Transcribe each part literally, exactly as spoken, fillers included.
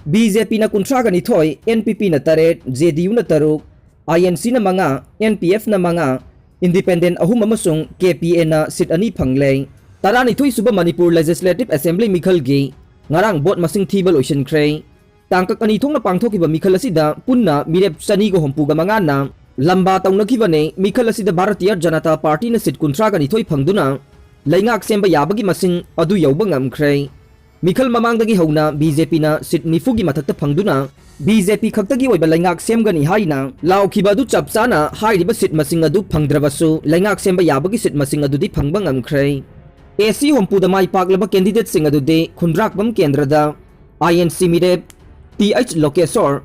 B J ꯄꯤꯅ ꯀꯨꯟꯊ꯭ꯔꯥꯒ ꯅꯤꯊꯣꯏ, ꯑꯦꯟ ꯄꯤ ꯄꯤꯅ ꯇꯔꯦꯠ, ꯖꯦ ꯗꯤ ꯌꯨꯅ ꯇꯔꯨꯛ, ꯑꯥꯏ ꯑꯦꯟ ꯁꯤꯅ ꯃꯉꯥ, ꯑꯦꯟ ꯄꯤ ꯑꯦꯐꯅ ꯃꯉꯥ, ꯏꯟꯗꯤꯄꯦꯟꯗꯦꯟ ꯑꯍꯨꯝ ꯑꯃꯁꯨꯡ ꯀꯦ ꯄꯤ ꯑꯦꯅ ꯁꯤꯠ ꯑꯅꯤ ꯐꯪꯂꯦ꯫ ꯇꯔꯥꯅꯤꯊꯣꯏ ꯁꯨꯕ ꯃꯅꯤꯄꯨꯔ ꯂꯦꯖꯤꯁꯂꯦꯇꯤꯚ ꯑꯦꯁꯦꯝꯕ꯭ꯂꯤ ꯃꯤꯈꯜꯒꯤ ꯉꯔꯥꯡ ꯚꯣꯠ ꯃꯁꯤꯡ ꯊꯤꯕ ꯂꯣꯏꯁꯤꯟꯈ꯭ꯔꯦ꯫ ꯇꯥꯡꯀꯛ ꯑꯅꯤ ꯊꯣꯛꯅ ꯄꯥꯡꯊꯣꯛꯈꯤꯕ ꯃꯤꯈꯜ ꯑꯁꯤꯗ ꯄꯨꯟꯅ ꯃꯤꯔꯦꯞ ꯆꯅꯤꯒ ꯍꯨꯝꯐꯨꯒ ꯃꯉꯥꯅ ꯂꯝꯕꯥ ꯇꯧꯅꯈꯤꯕꯅꯦ꯫ ꯃꯤꯈꯜ ꯑꯁꯤꯗ ꯚꯥꯔꯇꯤꯌ ꯖꯅꯇꯥ ꯄꯥꯔꯇꯤꯅ ꯁꯤꯠ ꯀꯨꯟꯊ꯭ꯔꯥꯒ ꯅꯤꯊꯣꯏ ꯐꯪꯗꯨꯅ ꯂꯩꯉꯥꯛ ꯁꯦꯝꯕ ꯌꯥꯕꯒꯤ ꯃꯁꯤꯡ ꯑꯗꯨ ꯌꯧꯕ ꯉꯝꯈ꯭ꯔꯦ꯫ ꯃꯤꯈꯜ ꯃꯃꯥꯡꯗꯒꯤ ꯍꯧꯅ ꯕꯤ ꯖꯦ ꯄꯤꯅ ꯁꯤꯠ ꯅꯤꯐꯨꯒꯤ ꯃꯊꯛꯇ ꯐꯪꯗꯨꯅ ꯕꯤ ꯖꯦ ꯄꯤ ꯈꯛꯇꯒꯤ ꯑꯣꯏꯕ ꯂꯩꯉꯥꯛ ꯁꯦꯝꯒꯅꯤ ꯍꯥꯏꯅ ꯂꯥꯎꯈꯤꯕ ꯑꯗꯨ ꯆꯞ ꯆꯥꯅ ꯍꯥꯏꯔꯤꯕ ꯁꯤꯠ ꯃꯁꯤꯡ ꯑꯗꯨ ꯐꯪꯗ꯭ꯔꯕꯁꯨ ꯂꯩꯉꯥꯛ ꯁꯦꯝꯕ ꯌꯥꯕꯒꯤ ꯁꯤꯠ ꯃꯁꯤꯡ ꯑꯗꯨꯗꯤ ꯐꯪꯕ ꯉꯝꯈ꯭ꯔꯦ꯫ ꯑꯦ ꯁꯤ ꯍꯨꯝꯐꯨꯗ ꯃꯥꯏ ꯄꯥꯛꯂꯕ ꯀꯦꯟꯗꯤꯗꯦꯠꯁꯤꯡ ꯑꯗꯨꯗꯤ ꯈꯨꯟꯗ꯭ꯔꯥꯛꯄꯝ ꯀꯦꯟꯗ꯭ꯔꯗ ꯑꯥꯏ ꯑꯦꯟ ꯁꯤ ꯃꯤꯔꯦꯞ ꯇꯤ ꯑꯩꯆ ꯂꯣꯀꯦꯁꯣꯔ,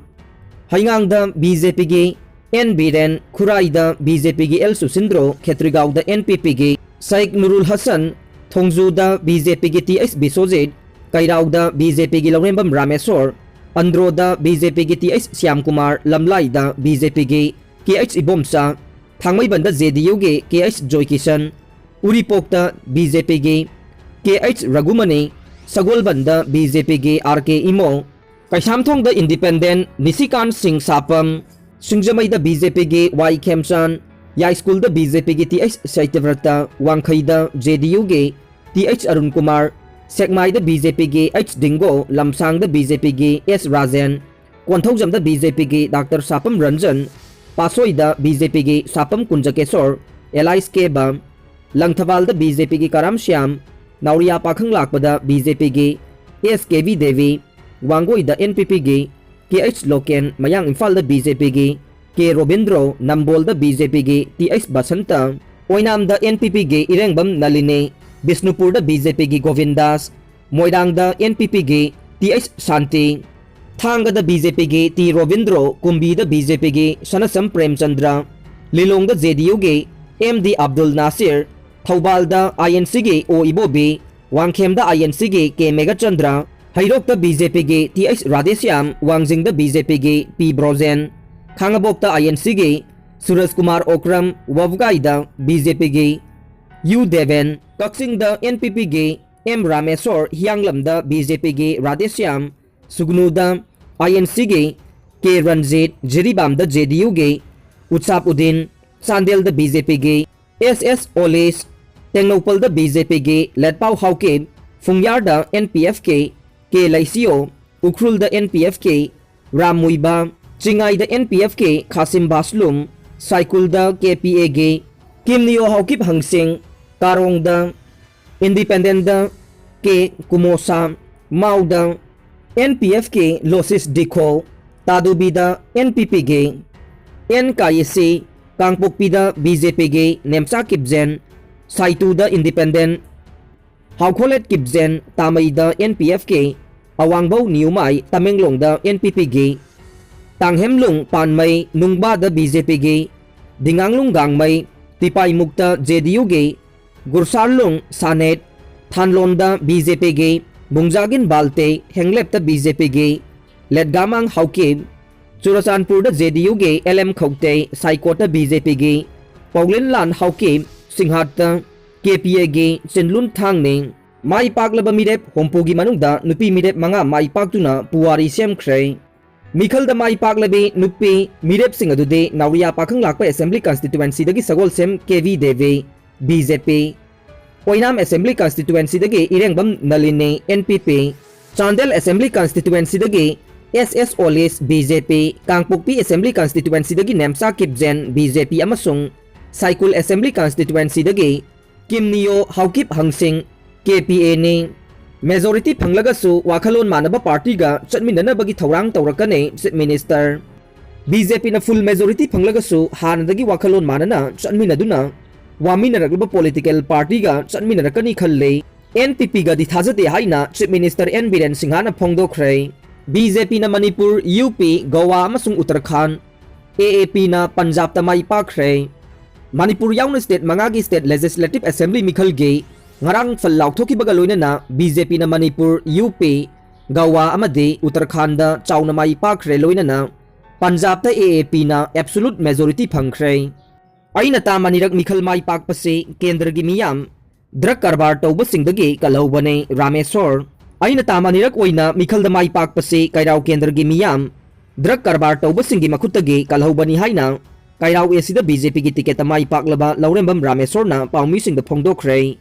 ꯍꯩꯉꯥꯡꯗ ꯕꯤ ꯖꯦ ꯄꯤꯒꯤ ꯑꯦꯟ ꯕꯤꯔꯦꯟ, ꯈꯨꯔꯥꯏꯗ ꯕꯤ ꯖꯦ ꯄꯤꯒꯤ ꯑꯦꯜ ꯁꯨꯁꯤꯟꯗ꯭ꯔꯣ, ꯈꯦꯇ꯭ꯔꯤꯒꯥꯎꯗ ꯑꯦꯟ ꯄꯤ ꯄꯤꯒꯤ ꯁꯥꯏꯛ ꯅꯨꯔꯨꯜ ꯍꯁꯟ, ꯊꯣꯡꯖꯨꯗ ꯕꯤ ꯖꯦ ꯄꯤꯒꯤ ꯇꯤ ꯑꯩꯆ ꯕꯤꯁꯣꯖꯤꯠ, ꯀꯩꯔꯥꯎꯗ ꯕꯤ ꯖꯦ ꯄꯤꯒꯤ ꯂꯧꯔꯦꯝꯕꯝ ꯔꯥꯃꯦꯁꯣꯔ, ꯑꯟꯗ꯭ꯔꯣꯗ ꯕꯤ ꯖꯦ ꯄꯤꯒꯤ ꯇꯤ ꯑꯩꯆ ꯁ꯭ꯌꯥꯝꯀꯨꯃꯥꯔ, ꯂꯝꯂꯥꯏꯗ ꯕꯤ ꯖꯦ ꯄꯤꯒꯤ ꯀꯦ ꯑꯩꯆ ꯏꯕꯣꯝꯆꯥ, ꯊꯥꯡꯃꯩꯕꯟꯗ ꯖꯦ ꯗꯤ ꯌꯨꯒꯤ ꯀꯦ ꯑꯩꯆ ꯖꯣꯏꯀꯤꯁꯟ, ꯎꯔꯤꯄꯣꯛꯇ ꯕꯤ ꯖꯦ ꯄꯤꯒꯤ ꯀꯦ ꯑꯩꯆ ꯔꯘꯨꯃꯅꯤ, ꯁꯒꯣꯜꯕꯟꯗ ꯕꯤ ꯖꯦ ꯄꯤꯒꯤ ꯑꯥꯔ ꯀꯦ ꯏꯃꯣ, ꯀꯩꯁꯥꯝꯊꯣꯡꯗ ꯏꯟꯗꯤꯄꯦꯟꯗꯦꯟ ꯅꯤꯁꯤꯀꯥꯟ ꯁꯤꯡ ꯁꯥꯄꯝ, ꯁꯤꯡꯖꯃꯩꯗ ꯕꯤ ꯖꯦ ꯄꯤꯒꯤ ꯋꯥꯏ ꯈꯦꯝꯆꯥꯟ, ꯌꯥꯏꯁ꯭ꯀꯨꯜꯗ ꯕꯤ ꯖꯦ ꯄꯤꯒꯤ ꯇꯤ ꯑꯩꯆ ꯁꯇ꯭ꯌꯕ꯭ꯔꯇ, ꯋꯥꯡꯈꯩꯗ ꯖꯦ ꯗꯤ ꯌꯨꯒꯤ ꯇꯤ ꯑꯩꯆ ꯑꯔꯨꯟ ꯀꯨꯃꯥꯔ, ꯁꯦꯛꯃꯥꯏꯗ ꯕꯤ ꯖꯦ ꯄꯤꯒꯤ ꯑꯩꯆ ꯗꯤꯡꯒꯣ, ꯂꯝꯁꯥꯡꯗ ꯕꯤ ꯖꯦ ꯄꯤꯒꯤ ꯑꯦꯁ ꯔꯥꯖꯦꯟ, ꯀꯣꯟꯊꯧꯖꯝꯗ ꯕꯤ ꯖꯦ ꯄꯤꯒꯤ ꯗꯥꯛꯇꯔ ꯁꯥꯄꯝ ꯔꯟꯖꯟ, ꯄꯥꯠꯁꯣꯏꯗ ꯕꯤ ꯖꯦ ꯄꯤꯒꯤ ꯁꯥꯄꯝ ꯀꯨꯟꯖꯀꯦꯁꯣꯔ, ꯑꯦꯂꯥꯏꯁ ꯀꯦꯕ, ꯂꯪꯊꯕꯥꯜꯗ ꯕꯤ ꯖꯦ ꯄꯤꯒꯤ ꯀꯔꯥꯝ ꯁ꯭ꯌꯥꯝ, ꯅꯥꯎꯔꯤꯌꯥ ꯄꯥꯈꯪꯂꯥꯛꯄꯗ ꯕꯤ ꯖꯦ ꯄꯤꯒꯤ ꯑꯦꯁ ꯀꯦ ꯕꯤ ꯗꯦꯕꯤ, ꯋꯥꯡꯒꯣꯏꯗ ꯑꯦꯟ ꯄꯤ ꯄꯤꯒꯤ ꯀꯦ ꯑꯩꯆ ꯂꯣꯀꯦꯟ, ꯃꯌꯥꯡ ꯏꯝꯐꯥꯜꯗ ꯕꯤ ꯖꯦ ꯄꯤꯒꯤ ꯀꯦ ꯔꯣꯕꯤꯟꯗ꯭ꯔꯣ, ꯅꯝꯕꯣꯜꯗ ꯕꯤ ꯖꯦ ꯄꯤꯒꯤ ꯇꯤ ꯑꯩꯆ ꯕꯁꯟꯇ, ꯑꯣꯏꯅꯥꯝꯗ ꯑꯦꯟ ꯄꯤ ꯄꯤꯒꯤ ꯏꯔꯦꯡꯕꯝ ꯅꯂꯤꯅꯤ, ꯕꯤꯁꯅꯨꯄꯨꯔꯗ ꯕꯤ ꯖꯦ ꯄꯤꯒꯤ ꯒꯣꯕꯤꯟꯗꯥꯁ, ꯃꯣꯏꯔꯥꯡꯗ ꯑꯦꯟ ꯄꯤ ꯄꯤꯒꯤ ꯇꯤ ꯑꯩꯆ ꯁꯥꯟꯇꯤ, ꯊꯥꯡꯒꯗ ꯕꯤ ꯖꯦ ꯄꯤꯒꯤ ꯇꯤ ꯔꯣꯕꯤꯟꯗ꯭ꯔꯣ, ꯀꯨꯝꯕꯤꯗ ꯕꯤ ꯖꯦ ꯄꯤꯒꯤ ꯁꯅꯁꯝ ꯄ꯭ꯔꯦꯝꯆꯟꯗ꯭ꯔ, ꯂꯤꯂꯣꯡꯗ ꯖꯦ ꯗꯤ ꯌꯨꯒꯤ ꯑꯦꯝ ꯗꯤ ꯑꯕꯗꯨꯜ ꯅꯥꯁꯤꯔ, ꯊꯧꯕꯥꯜꯗ ꯑꯥꯏ ꯑꯦꯟ ꯁꯤꯒꯤ ꯑꯣ ꯏꯕꯣꯕꯤ, ꯋꯥꯡꯈꯦꯝꯗ ꯑꯥꯏ ꯑꯦꯟ ꯁꯤꯒꯤ ꯀꯦ ꯃꯦꯘꯆꯟꯗ꯭ꯔ, ꯍꯩꯔꯣꯛꯇ ꯕꯤ ꯖꯦ ꯄꯤꯒꯤ ꯇꯤ ꯑꯩꯆ ꯔꯥꯙꯦꯁ꯭ꯌꯥꯝ, ꯋꯥꯡꯖꯤꯡꯗ ꯕꯤ ꯖꯦ ꯄꯤꯒꯤ ꯄꯤ ꯕ꯭ꯔꯣꯖꯦꯟ, ꯈꯥꯉꯕꯣꯛꯇ ꯑꯥꯏ ꯑꯦꯟ ꯁꯤꯒꯤ ꯁꯨꯔꯖ ꯀꯨꯃꯥꯔ ꯑꯣꯀ꯭ꯔꯝ, ꯋꯥꯕꯒꯥꯏꯗ ꯕꯤ ꯖꯦ ꯄꯤꯒꯤ ꯌꯨ ꯗꯦꯕꯦꯟ, ꯀꯛꯆꯤꯡꯗ ꯑꯦꯟ ꯄꯤ ꯄꯤꯒꯤ ꯑꯦꯝ ꯔꯥꯃꯦꯁꯣꯔ, ꯍꯤꯌꯥꯡꯂꯝꯗ ꯕꯤ ꯖꯦ ꯄꯤꯒꯤ ꯔꯥꯙꯦꯁ꯭ꯌꯥꯝ, ꯁꯨꯒꯅꯨꯗ ꯑꯥꯏ ꯑꯦꯟ ꯁꯤꯒꯤ ꯀꯦ ꯔꯟꯖꯤꯠ, ꯖꯤꯔꯤꯕꯥꯝꯗ ꯖꯦ ꯗꯤ ꯌꯨꯒꯤ ꯎꯆꯥꯞ ꯎꯗꯤꯟ, ꯆꯥꯟꯗꯦꯜꯗ ꯕꯤ ꯖꯦ ꯄꯤꯒꯤ ꯑꯦꯁ ꯑꯦꯁ ꯑꯣꯂꯤꯁ, ꯇꯦꯡꯅꯧꯄꯜꯗ ꯕꯤ ꯖꯦ ꯄꯤꯒꯤ ꯂꯦꯠꯄꯥꯎ ꯍꯥꯎꯀꯤꯞ, ꯐꯨꯡꯌꯥꯔꯗ ꯑꯦꯟ ꯄꯤ ꯑꯦꯐ ꯀꯤ ꯀꯦ ꯂꯩꯁꯤꯌꯣ, ꯎꯈ꯭ꯔꯨꯜꯗ ꯑꯦꯟ ꯄꯤ ꯑꯦꯐ ꯀꯤ ꯔꯥꯝ ꯃꯨꯏꯕ, ꯆꯤꯡꯉꯥꯏꯗ ꯑꯦꯟ ꯄꯤ ꯑꯦꯐ ꯀꯤ ꯈꯥꯁꯤꯝ ꯕꯥꯁꯂꯨꯝ, ꯁꯥꯏꯀꯨꯜꯗ ꯀꯦ ꯄꯤ ꯑꯦꯒꯤ ꯀꯤꯝꯅꯤꯌꯣ ꯍꯥꯎꯀꯤꯞ ꯍꯪꯁꯤꯡ, ꯀꯥꯔꯣꯡꯗ ꯏꯟꯗꯤꯄꯦꯟꯗꯦꯟꯗ ꯀꯦ ꯀꯨꯃꯣꯁꯥ, ꯃꯥꯎꯗ ꯑꯦꯟ ꯄꯤ ꯑꯦꯐ ꯀꯤ ꯂꯣꯁꯤꯁ ꯗꯤꯈꯣ, ꯇꯥꯗꯨꯕꯤꯗ ꯑꯦꯟ ꯄꯤ ꯄꯤꯒꯤ ꯑꯦꯟ ꯀꯥꯌꯦꯁꯤ, ꯀꯥꯡꯄꯣꯛꯄꯤꯗ ꯕꯤ ꯖꯦ ꯄꯤꯒꯤ Nemcha ꯀꯤꯞꯖꯦꯟ, ꯁꯥꯏꯇꯨꯗ independent ꯍꯥꯎꯈꯣꯂꯦꯠ ꯀꯤꯞꯖꯦꯟ, ꯇꯥꯃꯩꯗ N P F ꯀꯤ ꯑꯋꯥꯡꯕꯧ ꯅꯤꯌꯨꯃꯥꯏ, ꯇꯃꯦꯡꯂꯣꯡꯗ ꯑꯦꯟ ꯄꯤ ꯄꯤꯒꯤ ꯇꯥꯡꯍꯦꯝꯂꯨꯡ ꯄꯥꯟꯃꯩ, ꯅꯨꯡꯕꯥꯗ ꯕꯤ ꯖꯦ ꯄꯤꯒꯤ ꯗꯤꯉꯥꯡꯂꯨꯡ ꯒꯥꯡꯃꯩ, ꯇꯤꯄꯥꯏꯃꯨꯛꯇ ꯖꯦ ꯗꯤ ꯌꯨꯒꯤ ꯒꯨꯔꯁꯥꯔꯂꯨꯡ ꯁꯥꯅꯦꯠ, ꯊꯥꯟꯂꯣꯟꯗ ꯕꯤ ꯖꯦ ꯄꯤꯒꯤ ꯕꯨꯡꯖꯥꯒꯤꯟ ꯕꯥꯜꯇꯦ, ꯍꯦꯡꯂꯦꯞꯇ ꯕꯤ ꯖꯦ ꯄꯤꯒꯤ ꯂꯦꯠꯒꯥꯃꯥꯡ ꯍꯥꯎꯀꯤꯞ, ꯆꯨꯔꯆꯥꯟꯄꯨꯔꯗ ꯖꯦ ꯗꯤ ꯌꯨꯒꯤ ꯑꯦꯜ ꯑꯦꯝ ꯈꯧꯇꯦ, ꯁꯥꯏꯀꯣꯠꯇ ꯕꯤ ꯖꯦ ꯄꯤꯒꯤ ꯄꯧꯂꯤꯟꯂꯥꯟ ꯍꯥꯎꯀꯤꯞ, ꯁꯤꯡꯍꯥꯠꯇ ꯀꯦ ꯄꯤ ꯑꯦꯒꯤ ꯆꯤꯟꯂꯨꯟ ꯊꯥꯡꯅꯤꯡ꯫ ꯃꯥꯏ ꯄꯥꯛꯂꯕ ꯃꯤꯔꯦꯞ ꯍꯨꯝꯐꯨꯒꯤ ꯃꯅꯨꯡꯗ ꯅꯨꯄꯤ ꯃꯤꯔꯦꯞ ꯃꯉꯥ ꯃꯥꯏ ꯄꯥꯛꯇꯨꯅ ꯄꯨꯋꯥꯔꯤ ꯁꯦꯝꯈ꯭ꯔꯦ꯫ ꯃꯤꯈꯜꯗ ꯃꯥꯏ ꯄꯥꯛꯂꯕꯤ ꯅꯨꯄꯤ ꯃꯤꯔꯦꯞꯁꯤꯡ ꯑꯗꯨꯗꯤ ꯅꯥꯎꯔꯤꯌꯥ ꯄꯥꯈꯪ ꯂꯥꯛꯄ ꯑꯦꯁꯦꯝꯕ꯭ꯂꯤ ꯀꯟꯁꯇꯤꯇ꯭ꯋꯦꯟꯁꯤꯗꯒꯤ ꯁꯒꯣꯜꯁꯦꯝ ꯀꯦ ꯚꯤ ꯗꯦꯕꯤ, ꯕꯤ ꯖꯦ ꯄꯤ, ꯑꯣꯏꯅꯥꯝ ꯑꯦꯁꯦꯝꯕ꯭ꯂꯤ ꯀꯟꯁꯇꯤꯇ꯭ꯋꯦꯟꯁꯤꯗꯒꯤ ꯏꯔꯦꯡꯕꯝ ꯅꯂꯤꯅꯤ, ꯑꯦꯟ ꯄꯤ ꯄꯤ, ꯆꯥꯟꯗꯦꯜ ꯑꯦꯁꯦꯝꯕ꯭ꯂꯤ ꯀꯟꯁꯇꯤꯇ꯭ꯋꯦꯟꯁꯤꯗꯒꯤ ꯑꯦꯁ ꯑꯦꯁ ꯑꯣꯂꯤꯁ, ꯕꯤ ꯖꯦ ꯄꯤ, ꯀꯥꯡꯄꯣꯛꯄꯤ ꯑꯦꯁꯦꯝꯕ꯭ꯂꯤ ꯀꯟꯁꯇꯤꯇ꯭ꯋꯦꯟꯁꯤꯗꯒꯤ ꯅꯦꯝꯆꯥ ꯀꯤꯞꯖꯦꯟ, ꯕꯤ ꯖꯦ ꯄꯤ, ꯑꯃꯁꯨꯡ ꯁꯥꯏꯀꯨꯜ ꯑꯦꯁꯦꯝꯕ꯭ꯂꯤ ꯀꯟꯁꯇꯤꯇ꯭ꯋꯦꯟꯁꯤꯗꯒꯤ ꯀꯤꯝꯅꯤꯌꯣ ꯍꯥꯎꯀꯤꯞ ꯍꯪꯁꯤꯡ, ꯀꯦ ꯄꯤ ꯑꯦꯅꯤ꯫ ꯃꯦꯖꯣꯔꯤꯇꯤ ꯐꯪꯂꯒꯁꯨ ꯋꯥꯈꯜꯂꯣꯟ ꯃꯥꯟꯅꯕ ꯄꯥꯔꯇꯤꯒ ꯆꯠꯃꯤꯟꯅꯅꯕꯒꯤ ꯊꯧꯔꯥꯡ ꯇꯧꯔꯛꯀꯅꯤ, ꯆꯤꯐ ꯃꯤꯅꯤꯁꯇꯔ꯫ ꯕꯤ ꯖꯦ ꯄꯤꯅ ꯐꯨꯜ ꯃꯦꯖꯣꯔꯤꯇꯤ ꯐꯪꯂꯒꯁꯨ ꯍꯥꯟꯅꯗꯒꯤ ꯋꯥꯈꯜꯂꯣꯟ ꯃꯥꯟꯅꯅ ꯆꯠꯃꯤꯟꯅꯗꯨꯅ ꯋꯥꯃꯤꯟꯅꯔꯛꯂꯕ ꯄꯣꯂꯤꯇꯤꯀꯦꯜ ꯄꯥꯔꯇꯤꯒ ꯆꯠꯃꯤꯟꯅꯔꯛꯀꯅꯤ ꯈꯜꯂꯤ꯫ ꯑꯦꯟ ꯄꯤ ꯄꯤꯒꯗꯤ ꯊꯥꯖꯗꯦ ꯍꯥꯏꯅ ꯆꯤꯐ ꯃꯤꯅꯤꯁꯇꯔ ꯑꯦꯟ ꯕꯤꯔꯦꯟ ꯁꯤꯡꯍꯅ ꯐꯣꯡꯗꯣꯛꯈ꯭ꯔꯦ꯫ ꯕꯤ ꯖꯦ ꯄꯤꯅ ꯃꯅꯤꯄꯨꯔ, ꯌꯨ ꯄꯤ, ꯒꯣꯋꯥ ꯑꯃꯁꯨꯡ ꯎꯠꯇꯔꯈꯥꯟꯗ, ꯑꯦ ꯑꯦ ꯄꯤꯅ ꯄꯟꯖꯥꯕꯇ ꯃꯥꯏ ꯄꯥꯛꯈ꯭ꯔꯦ꯫ ꯃꯅꯤꯄꯨꯔ ꯌꯥꯎꯅ ꯁ꯭ꯇꯦꯠ ꯃꯉꯥꯒꯤ ꯁ꯭ꯇꯦꯠ ꯂꯦꯖꯤꯁꯂꯦꯇꯤꯚ ꯑꯦꯁꯦꯝꯕ꯭ꯂꯤ ꯃꯤꯈꯜꯒꯤ ꯉꯔꯥꯡ ꯐꯜ ꯂꯥꯎꯊꯣꯛꯈꯤꯕꯒ ꯂꯣꯏꯅꯅ ꯕꯤ ꯖꯦ ꯄꯤꯅ ꯃꯅꯤꯄꯨꯔ, ꯌꯨ ꯄꯤ, ꯒꯋꯥ ꯑꯃꯗꯤ ꯎꯠꯇꯔꯈꯥꯟꯗ ꯆꯥꯎꯅ ꯃꯥꯏ ꯄꯥꯛꯈ꯭ꯔꯦ, ꯂꯣꯏꯅꯅ ꯄꯟꯖꯥꯕꯇ ꯑꯦ ꯑꯦ ꯄꯤꯅ ꯑꯦꯕꯁꯣꯂꯨꯠ ꯃꯦꯖꯣꯔꯤꯇꯤ ꯐꯪꯈ꯭ꯔꯦ꯫ ꯑꯩꯅ ꯇꯥꯝ ꯑꯅꯤꯔꯛ ꯃꯤꯈꯜ ꯃꯥꯏ ꯄꯥꯛꯄꯁꯤ ꯀꯦꯟꯗ꯭ꯔꯒꯤ ꯃꯤꯌꯥꯝ ꯗ꯭ꯔꯒ ꯀꯔꯕꯥꯔ ꯇꯧꯕꯁꯤꯡꯗꯒꯤ ꯀꯜꯍꯧꯕꯅꯦ, ꯔꯥꯃꯦꯁꯣꯔ꯫ ꯑꯩꯅ ꯇꯥꯝ ꯑꯅꯤꯔꯛ ꯑꯣꯏꯅ ꯃꯤꯈꯜꯗ ꯃꯥꯏ ꯄꯥꯛꯄꯁꯤ ꯀꯩꯔꯥꯎ ꯀꯦꯟꯗ꯭ꯔꯒꯤ ꯃꯤꯌꯥꯝ ꯗ꯭ꯔꯒ ꯀꯔꯕꯥꯔ ꯇꯧꯕꯁꯤꯡꯒꯤ ꯃꯈꯨꯠꯇꯒꯤ ꯀꯜꯍꯧꯕꯅꯤ ꯍꯥꯏꯅ ꯀꯩꯔꯥꯎ ꯑꯦꯁꯤꯗ ꯕꯤ ꯖꯦ ꯄꯤꯒꯤ ꯇꯤꯀꯦꯠꯇ ꯃꯥꯏ ꯄꯥꯛꯂꯕ ꯂꯧꯔꯦꯝꯕꯝ ꯔꯥꯃꯦꯁꯣꯔꯅ ꯄꯥꯎꯃꯤꯁꯤꯡꯗ ꯐꯣꯡꯗꯣꯛꯈ꯭ꯔꯦ꯫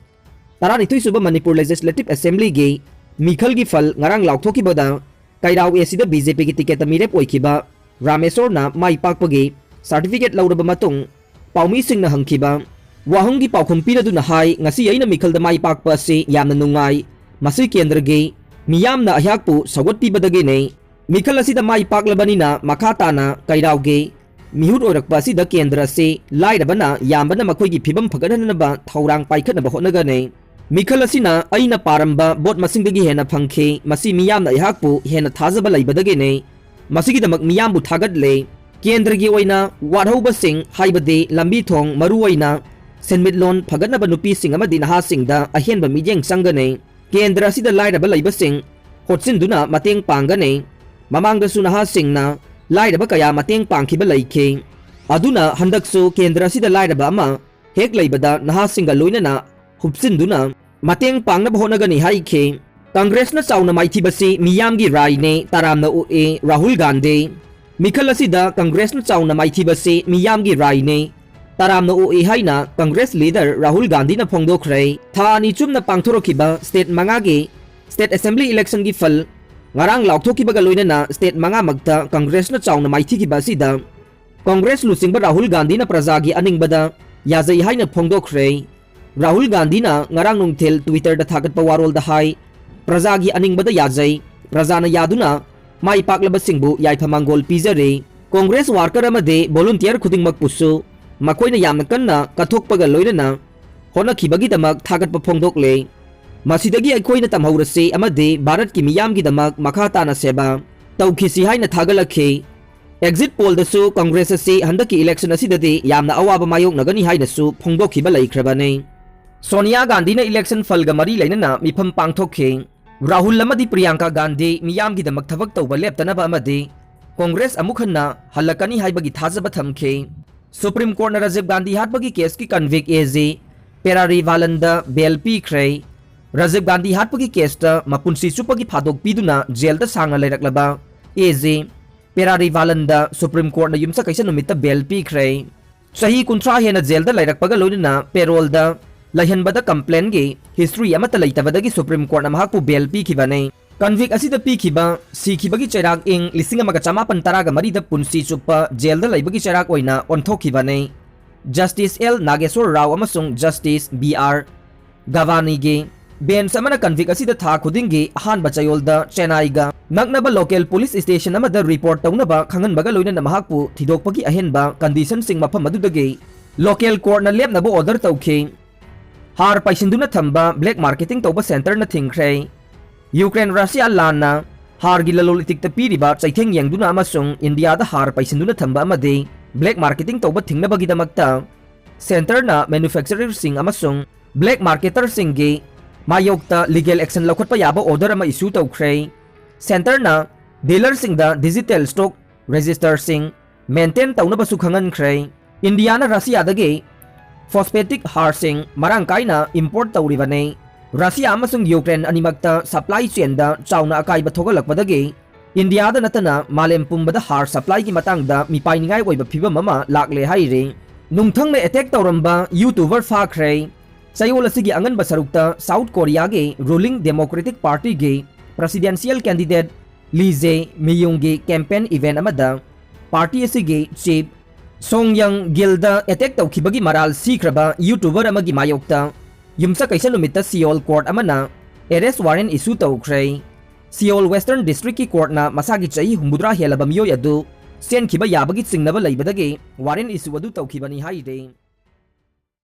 ꯇꯔꯥꯅꯤꯊꯣꯏ ꯁꯨꯕ ꯃꯅꯤꯄꯨꯔ ꯂꯦꯖꯤꯁꯂꯦꯇꯤꯚ ꯑꯦꯁꯦꯝꯕ꯭ꯂꯤꯒꯤ ꯃꯤꯈꯜꯒꯤ ꯐꯜ ꯉꯔꯥꯡ ꯂꯥꯎꯊꯣꯛꯈꯤꯕꯗ ꯀꯩꯔꯥꯎ ꯑꯦꯁꯤꯗ ꯕꯤ ꯖꯦ ꯄꯤꯒꯤ ꯇꯤꯀꯦꯠꯇ ꯃꯤꯔꯦꯞ ꯑꯣꯏꯈꯤꯕ ꯔꯥꯃꯦꯁꯣꯔꯅ ꯃꯥꯏ ꯄꯥꯛꯄꯒꯤ ꯁꯥꯔꯇꯤꯐꯤꯀꯦꯠ ꯂꯧꯔꯕ ꯃꯇꯨꯡ ꯄꯥꯎꯃꯤꯁꯤꯡꯅ ꯍꯪꯈꯤꯕ ꯋꯥꯍꯪꯒꯤ ꯄꯥꯎꯈꯨꯝ ꯄꯤꯅꯗꯨꯅ ꯍꯥꯏ, "ꯉꯁꯤ ꯑꯩꯅ ꯃꯤꯈꯜꯗ ꯃꯥꯏ ꯄꯥꯛꯄ ꯑꯁꯤ ꯌꯥꯝꯅ ꯅꯨꯡꯉꯥꯏ꯫ ꯃꯁꯤ ꯀꯦꯟꯗ꯭ꯔꯒꯤ ꯃꯤꯌꯥꯝꯅ ꯑꯩꯍꯥꯛꯄꯨ ꯁꯧꯒꯠꯄꯤꯕꯗꯒꯤꯅꯤ꯫ ꯃꯤꯈꯜ ꯑꯁꯤꯗ ꯃꯥꯏ ꯄꯥꯛꯂꯕꯅꯤꯅ ꯃꯈꯥ ꯇꯥꯅ ꯀꯩꯔꯥꯎꯒꯤ ꯃꯤꯍꯨꯠ ꯑꯣꯏꯔꯛꯄ ꯑꯁꯤꯗ ꯀꯦꯟꯗ꯭ꯔ ꯑꯁꯤ ꯂꯥꯏꯔꯕꯅ ꯌꯥꯝꯕꯅ ꯃꯈꯣꯏꯒꯤ ꯐꯤꯕꯝ ꯐꯒꯠꯍꯟꯅꯕ ꯊꯧꯔꯥꯡ ꯄꯥꯏꯈꯠꯅꯕ ꯍꯣꯠꯅꯒꯅꯤ꯫ ꯃꯤꯈꯜ ꯑꯁꯤꯅ ꯑꯩꯅ ꯄꯥꯔꯝꯕ ꯚꯣꯠ ꯃꯁꯤꯡꯗꯒꯤ ꯍꯦꯟꯅ ꯐꯪꯈꯤ꯫ ꯃꯁꯤ ꯃꯤꯌꯥꯝꯅ ꯑꯩꯍꯥꯛꯄꯨ ꯍꯦꯟꯅ ꯊꯥꯖꯕ ꯂꯩꯕꯗꯒꯤꯅꯤ꯫ ꯃꯁꯤꯒꯤꯗꯃꯛ ꯃꯤꯌꯥꯝꯕꯨ ꯊꯥꯒꯠꯂꯦ꯫ ꯀꯦꯟꯗ꯭ꯔꯒꯤ ꯑꯣꯏꯅ ꯋꯥꯠꯍꯧꯕꯁꯤꯡ ꯍꯥꯏꯕꯗꯤ ꯂꯝꯕꯤ ꯊꯣꯡ, ꯃꯔꯨꯑꯣꯏꯅ ꯁꯦꯟꯃꯤꯠꯂꯣꯟ ꯐꯒꯠꯅꯕ ꯅꯨꯄꯤꯁꯤꯡ ꯑꯃꯗꯤ ꯅꯍꯥꯁꯤꯡꯗ ꯑꯍꯦꯟꯕ ꯃꯤꯠꯌꯦꯡ ꯆꯪꯒꯅꯤ꯫ ꯀꯦꯟꯗ꯭ꯔ ꯑꯁꯤꯗ ꯂꯥꯏꯔꯕ ꯂꯩꯕꯁꯤꯡ ꯍꯣꯠꯆꯤꯟꯗꯨꯅ ꯃꯇꯦꯡ ꯄꯥꯡꯒꯅꯤ꯫ ꯃꯃꯥꯡꯗꯁꯨ ꯅꯍꯥꯁꯤꯡꯅ ꯂꯥꯏꯔꯕ ꯀꯌꯥ ꯃꯇꯦꯡ ꯄꯥꯡꯈꯤꯕ ꯂꯩꯈꯤ꯫ ꯑꯗꯨꯅ ꯍꯟꯗꯛꯁꯨ ꯀꯦꯟꯗ꯭ꯔ ꯑꯁꯤꯗ ꯂꯥꯏꯔꯕ ꯑꯃ ꯍꯦꯛ ꯂꯩꯕꯗ ꯅꯍꯥꯁꯤꯡꯒ ꯂꯣꯏꯅꯅ ꯍꯨꯞꯆꯤꯟꯗꯨꯅ ꯃꯇꯦꯡ ꯄꯥꯡꯅꯕ ꯍꯣꯠꯅꯒꯅꯤ ꯍꯥꯏꯈꯤ꯫ ꯀꯪꯒ꯭ꯔꯦꯁꯅ ꯆꯥꯎꯅ ꯃꯥꯏꯊꯤꯕꯁꯤ ꯃꯤꯌꯥꯝꯒꯤ ꯔꯥꯏꯅꯦ, ꯇꯔꯥꯝꯅ ꯑꯣꯛꯏ ꯔꯥꯍꯨꯜ ꯒꯥꯟꯙꯤ꯫ ꯃꯤꯈꯜ ꯑꯁꯤꯗ ꯀꯪꯒ꯭ꯔꯦꯁꯅ ꯆꯥꯎꯅ ꯃꯥꯏꯊꯤꯕꯁꯤ ꯃꯤꯌꯥꯝꯒꯤ ꯔꯥꯏꯅꯦ, ꯇꯔꯥꯝꯅ ꯑꯣꯛꯏ ꯍꯥꯏꯅ ꯀꯪꯒ꯭ꯔꯦꯁ ꯂꯤꯗꯔ ꯔꯥꯍꯨꯜ ꯒꯥꯟꯙꯤꯅ ꯐꯣꯡꯗꯣꯛꯈ꯭ꯔꯦ꯫ ꯊꯥ ꯑꯅꯤ ꯆꯨꯝꯅ ꯄꯥꯡꯊꯣꯔꯛꯈꯤꯕ ꯁ꯭ꯇꯦꯠ ꯃꯉꯥꯒꯤ ꯁ꯭ꯇꯦꯠ ꯑꯦꯁꯦꯝꯕ꯭ꯂꯤ ꯏꯂꯦꯛꯁꯟꯒꯤ ꯐꯜ ꯉꯔꯥꯡ ꯂꯥꯎꯊꯣꯛꯈꯤꯕꯒ ꯂꯣꯏꯅꯅ ꯁ꯭ꯇꯦꯠ ꯃꯉꯥꯃꯛꯇ ꯀꯪꯒ꯭ꯔꯦꯁꯅ ꯆꯥꯎꯅ ꯃꯥꯏꯊꯤꯈꯤꯕ ꯑꯁꯤꯗ ꯀꯪꯒ꯭ꯔꯦꯁ ꯂꯨꯆꯤꯡꯕ ꯔꯥꯍꯨꯜ ꯒꯥꯟꯙꯤꯅ ꯄ꯭ꯔꯖꯥꯒꯤ ꯑꯅꯤꯡꯕꯗ ꯌꯥꯖꯩ ꯍꯥꯏꯅ ꯐꯣꯡꯗꯣꯛꯈ꯭ꯔꯦ꯫ ꯔꯥꯍꯨꯜ ꯒꯥꯟꯙꯤꯅ ꯉꯔꯥꯡ ꯅꯨꯡꯊꯤꯜ Twitter-ꯗ ꯊꯥꯒꯠꯄ ꯋꯥꯔꯣꯜꯗ ꯍꯥꯏ, "ꯄ꯭ꯔꯖꯥꯒꯤ ꯑꯅꯤꯡꯕꯗ ꯌꯥꯖꯩ, ꯄ꯭ꯔꯖꯥꯅ ꯌꯥꯗꯨꯅ ꯃꯥꯏ ꯄꯥꯛꯂꯕꯁꯤꯡꯕꯨ ꯌꯥꯏꯐ ꯃꯥꯡꯒꯣꯜ ꯄꯤꯖꯔꯤ꯫ ꯀꯪꯒ꯭ꯔꯦꯁ ꯋꯥꯔꯀꯔ ꯑꯃꯗꯤ ꯚꯣꯂꯨꯟꯇꯤꯌꯔ ꯈꯨꯗꯤꯡꯃꯛꯄꯨꯁꯨ ꯃꯈꯣꯏꯅ ꯌꯥꯝꯅ ꯀꯟꯅ ꯀꯠꯊꯣꯛꯄꯒ ꯂꯣꯏꯅꯅ ꯍꯣꯠꯅꯈꯤꯕꯒꯤꯗꯃꯛ ꯊꯥꯒꯠꯄ ꯐꯣꯡꯗꯣꯛꯂꯦ꯫ ꯃꯁꯤꯗꯒꯤ ꯑꯩꯈꯣꯏꯅ ꯇꯝꯍꯧꯔꯁꯤ ꯑꯃꯗꯤ ꯚꯥꯔꯠꯀꯤ ꯃꯤꯌꯥꯝꯒꯤꯗꯃꯛ ꯃꯈꯥ ꯇꯥꯅ ꯁꯦꯕꯥ ꯇꯧꯈꯤꯁꯤ" ꯍꯥꯏꯅ ꯊꯥꯒꯠꯂꯛꯈꯤ꯫ ꯑꯦꯛꯖꯤꯠ ꯄꯣꯜꯗꯁꯨ ꯀꯪꯒ꯭ꯔꯦꯁ ꯑꯁꯤ ꯍꯟꯗꯛꯀꯤ ꯏꯂꯦꯛꯁꯟ ꯑꯁꯤꯗꯗꯤ ꯌꯥꯝꯅ ꯑꯋꯥꯕ ꯃꯥꯌꯣꯛꯅꯒꯅꯤ ꯍꯥꯏꯅꯁꯨ ꯐꯣꯡꯗꯣꯛꯈꯤꯕ ꯂꯩꯈ꯭ꯔꯕꯅꯤ꯫ ꯁꯣꯅꯤꯌꯥ ꯒꯥꯟꯙꯤꯅ ꯏꯂꯦꯛꯁꯟ ꯐꯜꯒ ꯃꯔꯤ ꯂꯩꯅꯅ ꯃꯤꯐꯝ ꯄꯥꯡꯊꯣꯛꯈꯤ꯫ ꯔꯥꯍꯨꯜ ꯑꯃꯗꯤ ꯄ꯭ꯔꯤꯌꯥꯡꯀꯥ ꯒꯥꯟꯙꯤ ꯃꯤꯌꯥꯝꯒꯤꯗꯃꯛ ꯊꯕꯛ ꯇꯧꯕ ꯂꯦꯞꯇꯅꯕ ꯑꯃꯗꯤ ꯀꯪꯒ꯭ꯔꯦꯁ ꯑꯃꯨꯛ ꯍꯟꯅ ꯍꯜꯂꯛꯀꯅꯤ ꯍꯥꯏꯕꯒꯤ ꯊꯥꯖꯕ ꯊꯝꯈꯤ꯫ Supreme ꯀꯣꯔꯠꯅ Rajiv Gandhi ꯍꯥꯠꯄꯒꯤ ꯀꯦꯁꯀꯤ ꯀꯟꯚꯤꯛ A G ꯄꯦꯔꯥꯔꯤꯚꯥꯂꯟꯗ ꯕꯦꯜ ꯄꯤꯈ꯭ꯔꯦ꯫ ꯔꯥꯖꯤꯕ ꯒꯥꯟꯙꯤ ꯍꯥꯠꯄꯒꯤ ꯀꯦꯁꯇ ꯃꯄꯨꯟꯁꯤ ꯆꯨꯞꯄꯒꯤ ꯐꯥꯗꯣꯛ ꯄꯤꯗꯨꯅ ꯖꯦꯜꯗ ꯁꯥꯡꯅ ꯂꯩꯔꯛꯂꯕ ꯑꯦ ꯖꯦ ꯄꯦꯔꯥꯔꯤꯚꯥꯂꯟꯗ ꯁꯨꯄ꯭ꯔꯤꯝ ꯀꯣꯔꯠꯅ ꯌꯨꯝꯁꯀꯩꯁ ꯅꯨꯃꯤꯠꯇ ꯕꯦꯜ ꯄꯤꯈ꯭ꯔꯦ꯫ ꯆꯍꯤ ꯀꯨꯟꯊ꯭ꯔꯥ ꯍꯦꯟꯅ ꯖꯦꯜꯗ ꯂꯩꯔꯛꯄꯒ ꯂꯣꯏꯅꯅ ꯄꯦꯔꯣꯜꯗ ꯂꯩꯍꯟꯕꯗ ꯀꯝꯄ꯭ꯂꯦꯟꯒꯤ ꯍꯤꯁꯇ꯭ꯔꯤ ꯑꯃꯠꯇ ꯂꯩꯇꯕꯗꯒꯤ ꯁꯨꯄ꯭ꯔꯤꯝ ꯀꯣꯔꯠꯅ ꯃꯍꯥꯛꯄꯨ ꯕꯦꯜ ꯄꯤꯈꯤꯕꯅꯤ꯫ ꯀꯟꯚꯤꯛ ꯑꯁꯤꯗ ꯄꯤꯈꯤꯕ ꯁꯤꯈꯤꯕꯒꯤ ꯆꯩꯔꯥꯛ ꯏꯪ ꯂꯤꯁꯤꯡ ꯑꯃꯒ ꯆꯃꯥꯄꯟ ꯇꯔꯥꯒ ꯃꯔꯤꯗ ꯄꯨꯟꯁꯤ ꯆꯨꯞꯄ ꯖꯦꯜꯗ ꯂꯩꯕꯒꯤ ꯆꯩꯔꯥꯛ ꯑꯣꯏꯅ ꯑꯣꯟꯊꯣꯛꯈꯤꯕꯅꯤ꯫ ꯖꯁꯇꯤꯁ ꯑꯦꯜ ꯅꯥꯒꯦꯁꯣꯔ ꯔꯥꯎ ꯑꯃꯁꯨꯡ ꯖꯁꯇꯤꯁ ꯕꯤ ꯑꯥꯔ ꯒꯚꯥꯅꯤꯒꯤ ꯕꯦꯟꯆ ꯑꯃꯅ ꯀꯟꯚꯤꯛ ꯑꯁꯤꯗ ꯊꯥ ꯈꯨꯗꯤꯡꯒꯤ ꯑꯍꯥꯟꯕ ꯆꯌꯣꯜꯗ ꯆꯦꯟꯅꯥꯏꯒ ꯅꯛꯅꯕ ꯂꯣꯀꯦꯜ ꯄꯨꯂꯤꯁ ꯁ꯭ꯇꯦꯁꯟ ꯑꯃꯗ ꯔꯤꯄꯣꯔꯠ ꯇꯧꯅꯕ ꯈꯪꯍꯟꯕꯒ ꯂꯣꯏꯅꯅ ꯃꯍꯥꯛꯄꯨ ꯊꯤꯗꯣꯛꯄꯒꯤ ꯑꯍꯦꯟꯕ ꯀꯟꯗꯤꯁꯟꯁꯤꯡ ꯃꯐꯝ ꯑꯗꯨꯗꯒꯤ ꯂꯣꯀꯦꯜ ꯀꯣꯔꯠꯅ ꯂꯦꯞꯅꯕ ꯑꯣꯔꯗꯔ ꯇꯧꯈꯤ꯫ ꯍꯥꯔ ꯄꯩꯁꯤꯟꯗꯨꯅ ꯊꯝꯕ ꯕ꯭ꯂꯦꯛ ꯃꯥꯔꯀꯦꯇꯤꯡ ꯇꯧꯕ ꯁꯦꯟꯇꯔꯅ ꯊꯤꯡꯈ꯭ꯔꯦ꯫ ꯌꯨꯀ꯭ꯔꯦꯟ ꯔꯁꯤꯌꯥ ꯂꯥꯟꯅ ꯍꯥꯔꯒꯤ ꯂꯂꯣꯟ ꯏꯇꯤꯛꯇ ꯄꯤꯔꯤꯕ ꯆꯩꯊꯦꯡ ꯌꯦꯡꯗꯨꯅ ꯑꯃꯁꯨꯡ ꯏꯟꯗꯤꯌꯥꯗ ꯍꯥꯔ ꯄꯩꯁꯤꯟꯗꯨꯅ ꯊꯝꯕ ꯑꯃꯗꯤ ꯕ꯭ꯂꯦꯛ ꯃꯥꯔꯀꯦꯇꯤꯡ ꯇꯧꯕ ꯊꯤꯡꯅꯕꯒꯤꯗꯃꯛꯇ ꯁꯦꯟꯇꯔꯅ ꯃꯦꯅꯨꯐꯦꯛꯆꯔꯔꯁꯤꯡ ꯑꯃꯁꯨꯡ ꯕ꯭ꯂꯦꯛ ꯃꯥꯔꯀꯦꯇꯔꯁꯤꯡꯒꯤ ꯃꯥꯌꯣꯛꯇ ꯂꯤꯒꯦꯜ ꯑꯦꯛꯁꯟ ꯂꯧꯈꯠꯄ ꯌꯥꯕ ꯑꯣꯔꯗꯔ ꯑꯃ ꯏꯁꯨ ꯇꯧꯈ꯭ꯔꯦ꯫ ꯁꯦꯟꯇꯔꯅ ꯗꯤꯂꯔꯁꯤꯡꯗ ꯗꯤꯖꯤꯇꯦꯜ ꯁ꯭ꯇꯣꯛ ꯔꯦꯖꯤꯁꯇꯔꯁꯤꯡ ꯃꯦꯟꯇꯦꯟ ꯇꯧꯅꯕꯁꯨ ꯈꯪꯍꯟꯈ꯭ꯔꯦ꯫ ꯏꯟꯗꯤꯌꯥꯅ ꯔꯁꯤꯌꯥꯗꯒꯤ ꯐꯣꯁꯐꯦꯇꯤꯛ ꯍꯥꯔꯁꯤꯡ ꯃꯔꯥꯡ ꯀꯥꯏꯅ ꯏꯝꯄꯣꯔꯠ ꯇꯧꯔꯤꯕꯅꯤ꯫ ꯔꯁꯤꯌꯥ ꯑꯃꯁꯨꯡ ꯌꯨꯀ꯭ꯔꯦꯟ ꯑꯅꯤꯃꯛꯇ ꯁꯄ꯭ꯂꯥꯏ ꯆꯦꯟꯗ ꯆꯥꯎꯅ ꯑꯀꯥꯏꯕ ꯊꯣꯛꯍꯜꯂꯛꯄꯗꯒꯤ ꯏꯟꯗꯤꯌꯥꯗ ꯅꯠꯇꯅ ꯃꯥꯂꯦꯝ ꯄꯨꯝꯕꯗ ꯍꯥꯔ ꯁꯄ꯭ꯂꯥꯏꯒꯤ ꯃꯇꯥꯡꯗ ꯃꯤꯄꯥꯏꯅꯤꯡꯉꯥꯏ ꯑꯣꯏꯕ ꯐꯤꯕꯝ ꯑꯃ ꯂꯥꯛꯂꯦ ꯍꯥꯏꯔꯤ꯫ ꯅꯨꯡꯊꯪꯅ ꯑꯦꯇꯦꯛ ꯇꯧꯔꯝꯕ ꯌꯨꯇ꯭ꯌꯨꯕꯔ ꯐꯥꯈ꯭ꯔꯦ꯫ ꯆꯌꯣꯜ ꯑꯁꯤꯒꯤ ꯑꯉꯟꯕ ꯁꯔꯨꯛꯇ ꯁꯥꯎꯠ ꯀꯣꯔꯤꯌꯥꯒꯤ ꯔꯨꯂꯤꯡ ꯗꯦꯃꯣꯀ꯭ꯔꯦꯇꯤꯛ ꯄꯥꯔꯇꯤꯒꯤ ꯄ꯭ꯔꯦꯁꯤꯗꯦꯟꯁꯤꯌꯦꯜ ꯀꯦꯟꯗꯤꯗꯦꯠ ꯂꯤ ꯖꯦ ꯃꯤꯌꯨꯡꯒꯤ ꯀꯦꯝꯄꯦꯟ ꯏꯚꯦꯟ ꯑꯃꯗ ꯄꯥꯔꯇꯤ ꯑꯁꯤꯒꯤ ꯆꯤꯐ ꯁꯣꯡ ꯌꯪ ꯒꯤꯜꯗ ꯑꯦꯇꯦꯛ ꯇꯧꯈꯤꯕꯒꯤ ꯃꯔꯥꯜ ꯁꯤꯈ꯭ꯔꯕ ꯌꯨꯇ꯭ꯌꯨꯕꯔ ꯑꯃꯒꯤ ꯃꯥꯌꯣꯛꯇ ꯌꯨꯝꯁꯀꯩꯁ ꯅꯨꯃꯤꯠꯇ ꯁꯤꯑꯣꯜ ꯀꯣꯔꯠ ꯑꯃꯅ ꯑꯦꯔꯦꯁ ꯋꯥꯔꯦꯟ ꯏꯁꯨ ꯇꯧꯈ꯭ꯔꯦ꯫ ꯁꯤꯑꯣꯜ ꯋꯦꯁꯇꯔꯟ ꯗꯤꯁꯇ꯭ꯔꯤꯛꯀꯤ ꯀꯣꯔꯠꯅ ꯃꯁꯥꯒꯤ ꯆꯍꯤ ꯍꯨꯝꯐꯨꯇꯔꯥ ꯍꯦꯜꯂꯕ ꯃꯤꯑꯣꯏ ꯑꯗꯨ ꯆꯦꯟꯈꯤꯕ ꯌꯥꯕꯒꯤ ꯆꯤꯡꯅꯕ ꯂꯩꯕꯗꯒꯤ ꯋꯥꯔꯦꯟ ꯏꯁꯨ ꯑꯗꯨ ꯇꯧꯈꯤꯕꯅꯤ ꯍꯥꯏꯔꯤ꯫